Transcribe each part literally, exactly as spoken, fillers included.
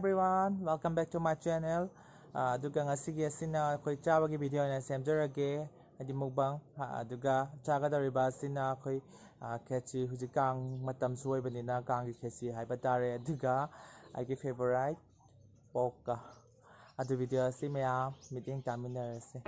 Everyone, welcome back to my channel. ꯑꯗꯨꯒ ꯉꯁꯤꯒꯤ ꯑꯁꯤꯅ ꯑꯩꯈꯣꯏ ꯆꯥꯕꯒꯤ ꯚꯤꯗꯤꯑꯣ ꯑꯣꯏꯅ ꯁꯦꯝꯖꯔꯒꯦ, ꯍꯥꯏꯗꯤ ꯃꯨꯛꯕꯥꯡ꯫ ꯑꯗꯨꯒ ꯆꯥꯒꯗꯧꯔꯤꯕ ꯑꯁꯤꯅ ꯑꯩꯈꯣꯏ ꯈꯦꯆꯤ, ꯍꯧꯖꯤꯛ ꯀꯥꯡ ꯃꯇꯝꯁꯨ ꯑꯣꯏꯕꯅꯤꯅ ꯀꯥꯡꯒꯤ ꯈꯦꯆꯤ ꯍꯥꯏꯕ ꯇꯥꯔꯦ꯫ ꯑꯗꯨꯒ ꯑꯩꯒꯤ ꯐꯦꯕꯣꯔꯥꯏꯠ ꯄꯣꯛꯀ꯫ ꯑꯗꯨ ꯚꯤꯗꯤꯑꯣ ꯑꯁꯤ ꯃꯌꯥꯝ ꯃꯤꯠꯌꯦꯡ ꯇꯥꯃꯤꯟꯅꯔꯁꯦ꯫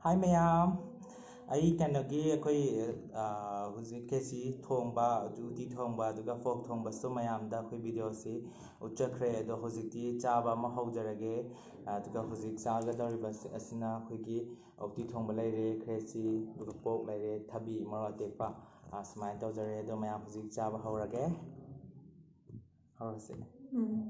ꯍꯥꯏ ꯃꯌꯥꯝ, ꯑꯩ ꯀꯩꯅꯣꯒꯤ ꯑꯩꯈꯣꯏ, ꯑ, ꯍꯧꯖꯤꯛ ꯈꯦꯆꯤ ꯊꯣꯡꯕ, ꯎꯇꯤ ꯊꯣꯡꯕ, ꯑꯗꯨꯒ ꯄꯣꯛ ꯊꯣꯡꯕꯁꯨ ꯃꯌꯥꯝꯗ ꯑꯩꯈꯣꯏ ꯚꯤꯗꯤꯑꯣꯁꯤ ꯎꯠꯆꯈ꯭ꯔꯦ꯫ ꯑꯗꯣ ꯍꯧꯖꯤꯛꯇꯤ ꯆꯥꯕ ꯑꯃ ꯍꯧꯖꯔꯒꯦ꯫ ꯑꯗꯨꯒ ꯍꯧꯖꯤꯛ ꯆꯥꯒꯗꯧꯔꯤꯕ ꯑꯁꯤ-, ꯑꯁꯤꯅ ꯑꯩꯈꯣꯏꯒꯤ ꯎꯇꯤ ꯊꯣꯡꯕ ꯂꯩꯔꯦ, ꯈꯦꯆꯤ, ꯑꯗꯨꯒ ꯄꯣꯛ ꯂꯩꯔꯦ, ꯊꯕꯤ, ꯃꯔꯣꯛ ꯑꯇꯦꯛꯄ, ꯑ, ꯁꯨꯃꯥꯏꯅ ꯇꯧꯖꯔꯦ꯫ ꯑꯗꯣ ꯃꯌꯥꯝ ꯍꯧꯖꯤꯛ ꯆꯥꯕ ꯍꯧꯔꯒꯦ꯫ ꯍꯧꯔꯁꯦ꯫ ꯎꯝ꯫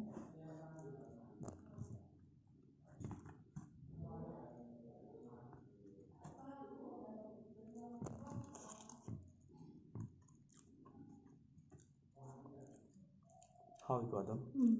ꯍꯥꯎꯏꯀꯣ ꯑꯗꯨꯝ? ꯎꯝ꯫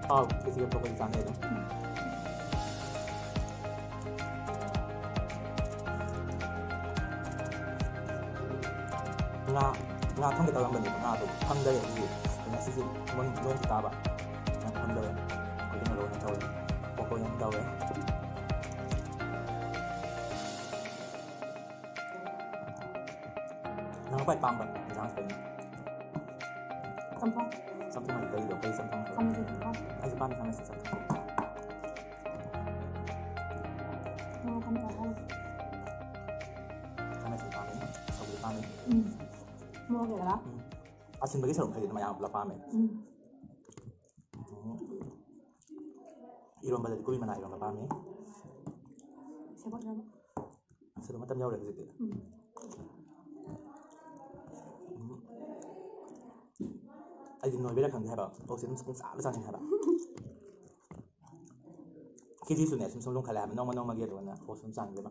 ꯍꯥꯎ, ꯈꯦꯆꯤꯒ ꯄ꯭ꯔꯣꯛꯀꯁꯤ ꯆꯥꯅꯩ ꯑꯗꯨꯝ꯫ ꯉꯥ, ꯉꯥ ꯊꯝꯒꯦ ꯇꯧꯔꯝꯕꯅꯦꯕ, ꯉꯥꯗꯣ ꯐꯪꯗꯔꯦ ꯑꯗꯨꯒꯤ꯫ ꯉꯁꯤꯁꯦ ꯅꯣꯡ, ꯅꯣꯡꯁꯨ ꯇꯥꯕ, ꯉꯥ ꯐꯪꯗꯔꯦ꯫ ꯑꯗꯨꯅ ꯂꯣꯏꯅ ꯇꯧꯔꯦ, ꯄ꯭ꯔꯣꯛ ꯑꯣꯏꯅ ꯇꯧꯔꯦ꯫ ꯅꯪ ꯈ꯭ꯋꯥꯏ ꯄꯥꯝꯕ ꯏꯟꯁꯥꯡꯁꯤ ꯀꯔꯤꯅꯣ? ꯆꯝꯊꯣꯡ꯫ ꯆꯝꯊꯣꯡ ꯍꯥꯏꯗꯤ ꯀꯔꯤꯗꯣ? ꯀꯔꯤ ꯆꯝꯊꯣꯡ? ꯈꯥꯃꯦꯟ ꯆꯝꯊꯣꯡ ꯄꯥꯝꯃꯤ꯫ ꯑꯩꯁꯨ ꯄꯥꯝꯃꯤ ꯈꯥꯃꯦꯟ ꯆꯝꯊꯣꯡ꯫ ꯃꯣꯔꯣꯛ ꯈꯥꯃꯦꯟ ꯑꯁꯥꯡꯕ꯫ ꯈꯥꯃꯦꯟ ꯑꯁꯤꯟꯕ ꯄꯥꯝꯃꯤ, ꯁꯧꯒ꯭ꯔꯤ ꯄꯥꯝꯃꯤ꯫ ꯎꯝ꯫ ꯃꯣꯔꯣꯛ ꯃꯦꯠꯂꯒ? ꯎꯝ꯫ ꯑꯁꯤꯟꯕꯒꯤ ꯁꯔꯨꯛ ꯃꯈꯩꯗꯤ ꯃꯌꯥꯝ ꯄꯨꯂꯞ ꯄꯥꯝꯃꯦ꯫ ꯎꯝ꯫ ꯎꯝ꯫ ꯏꯔꯣꯝꯕꯗꯗꯤ ꯀꯣꯕꯤ ꯃꯅꯥ ꯏꯔꯣꯝꯕ ꯄꯥꯝꯃꯤ꯫ ꯁꯦꯕꯣꯠ ꯏꯔꯣꯝꯕ꯫ ꯑꯁ, ꯑꯗꯨ ꯃꯇꯝ ꯌꯧꯔꯦ ꯍꯧꯖꯤꯛꯇꯤ꯫ ꯎꯝ꯫ ꯎꯝ꯫ ꯑꯩꯗꯤ ꯅꯣꯏꯕꯩꯔꯥ ꯈꯪꯗꯦ ꯍꯥꯏꯕ, ꯑꯣꯛꯁꯦ ꯑꯗꯨꯝ ꯄꯨꯡꯆꯥꯗ ꯆꯥꯅꯤꯡꯉꯦ ꯍꯥꯏꯕ꯫ ꯀꯦꯖꯤꯁꯨꯅꯦ ꯁꯨꯝ ꯁꯨꯝ ꯂꯨꯝꯈꯠꯂꯦ ꯍꯥꯏꯕ, ꯅꯣꯡꯃ ꯅꯣꯡꯃꯒꯤ꯫ ꯑꯗꯨꯒꯅꯦ ꯑꯣꯛꯁꯦ ꯑꯗꯨꯝ ꯆꯥꯅꯤꯡꯗꯦꯕ꯫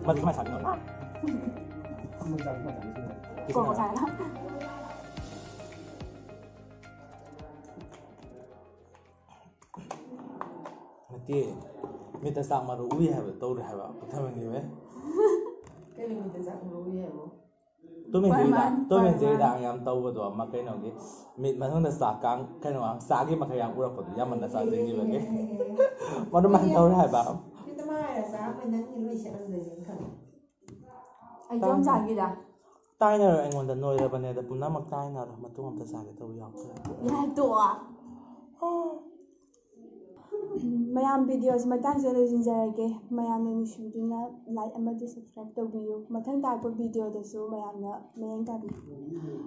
ꯃꯗꯨ ꯀꯃꯥꯏꯅ ꯁꯥꯗꯣꯏꯅꯣ? ꯀꯣꯛ ꯁꯥꯏ꯫ ꯅꯠꯇꯦ, ꯃꯤꯠꯇ ꯆꯥꯛ ꯃꯔꯨ ꯎꯏ ꯍꯥꯏꯕ ꯇꯧꯔꯦ ꯍꯥꯏꯕ꯫ ꯄꯨꯊꯕꯅꯤꯕ꯫ ꯀꯩꯅꯣ ꯃꯤꯠꯇ ꯆꯥꯛ ꯃꯔꯨ ꯎꯏ ꯍꯥꯏꯕꯣ? ꯇꯣꯝ ꯑꯦꯟ ꯖꯦꯔꯤꯗ, ꯇꯣꯝ ꯑꯦꯟ ꯖꯦꯔꯤꯗ ꯌꯥꯝ ꯇꯧꯕꯗꯣ ꯑꯃ, ꯀꯩꯅꯣꯒꯤ ꯃꯤꯠ ꯃꯅꯨꯡꯗ ꯆꯥꯛꯀꯥꯡ ꯀꯩꯅꯣ ꯆꯥꯒꯤ ꯃꯈꯩ ꯌꯥꯝ ꯎꯔꯛꯄꯗꯣ, ꯌꯥꯝꯃꯟꯅ ꯆꯥꯁꯤꯟꯈꯤꯕꯒꯤ꯫ ꯑꯗꯨꯃꯥꯏꯅ ꯇꯧꯔꯦ ꯍꯥꯏꯕ꯫ ꯃꯤꯠꯇ ꯃꯥꯏꯔ ꯆꯥꯕ ꯅꯪꯒꯤ ꯂꯣꯏ ꯁꯦꯠꯂꯝꯗꯣꯏꯅꯤ ꯈꯪꯉꯦ꯫ ꯑꯩ ꯌꯣꯡ ꯆꯥꯒꯤꯗ꯫ ꯇꯥꯏꯅꯔꯣ ꯑꯩꯉꯣꯟꯗ, ꯅꯣꯏꯔꯕꯅꯦꯗ ꯄꯨꯝꯅꯃꯛ ꯇꯥꯏꯅꯔꯣ꯫ ꯃꯇꯨꯡ ꯑꯝꯇ ꯆꯥꯒꯦ ꯇꯧꯕ ꯌꯥꯎꯗ꯭ꯔꯦ꯫ ꯌꯥꯏ, ꯇꯣꯛꯑꯣ꯫ ꯃꯌꯥꯝ videoꯁꯤ ꯃꯇꯥꯡꯁꯤꯗ ꯂꯣꯏꯁꯤꯟꯖꯔꯒꯦ꯫ ꯃꯌꯥꯝꯅ ꯅꯨꯡꯁꯤꯕꯤꯗꯨꯅ like ꯑꯃꯗꯤ subscribe ꯇꯧꯕꯤꯌꯨ꯫ ꯃꯊꯪ ꯇꯥꯔꯛꯄ videoꯗꯁꯨ ꯃꯌꯥꯝꯅ ꯃꯤꯠꯌꯦꯡ ꯇꯥꯕꯤꯌꯨ꯫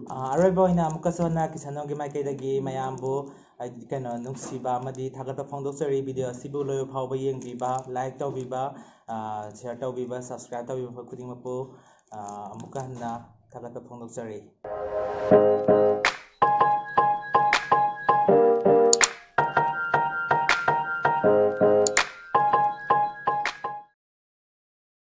ꯑ, ꯑꯔꯣꯏꯕ ꯑꯣꯏꯅ ꯑꯃꯨꯛꯀꯁꯨ ꯍꯟꯅ ꯀꯤꯁꯟ ꯍꯣꯒꯤ ꯃꯥꯏꯀꯩꯗꯒꯤ ꯃꯌꯥꯝꯕꯨ, ꯑ, ꯀꯩꯅꯣ, ꯅꯨꯡꯁꯤꯕ ꯑꯃꯗꯤ ꯊꯥꯒꯠꯄ ꯐꯣꯡꯗꯣꯛꯆꯔꯤ꯫ Video ꯑꯁꯤꯕꯨ ꯂꯣꯏꯕ ꯐꯥꯎꯕ ꯌꯦꯡꯕꯤꯕ, like ꯇꯧꯕꯤꯕ, ꯑ, share ꯇꯧꯕꯤꯕ, subscribe ꯇꯧꯕꯤꯕ ꯈꯨꯗꯤꯡꯃꯛꯄꯨ, ꯑ, ꯑꯃꯨꯛꯀ ꯍꯟꯅ ꯊꯥꯒꯠꯄ ꯐꯣꯡꯗꯣꯛꯆꯔꯤ꯫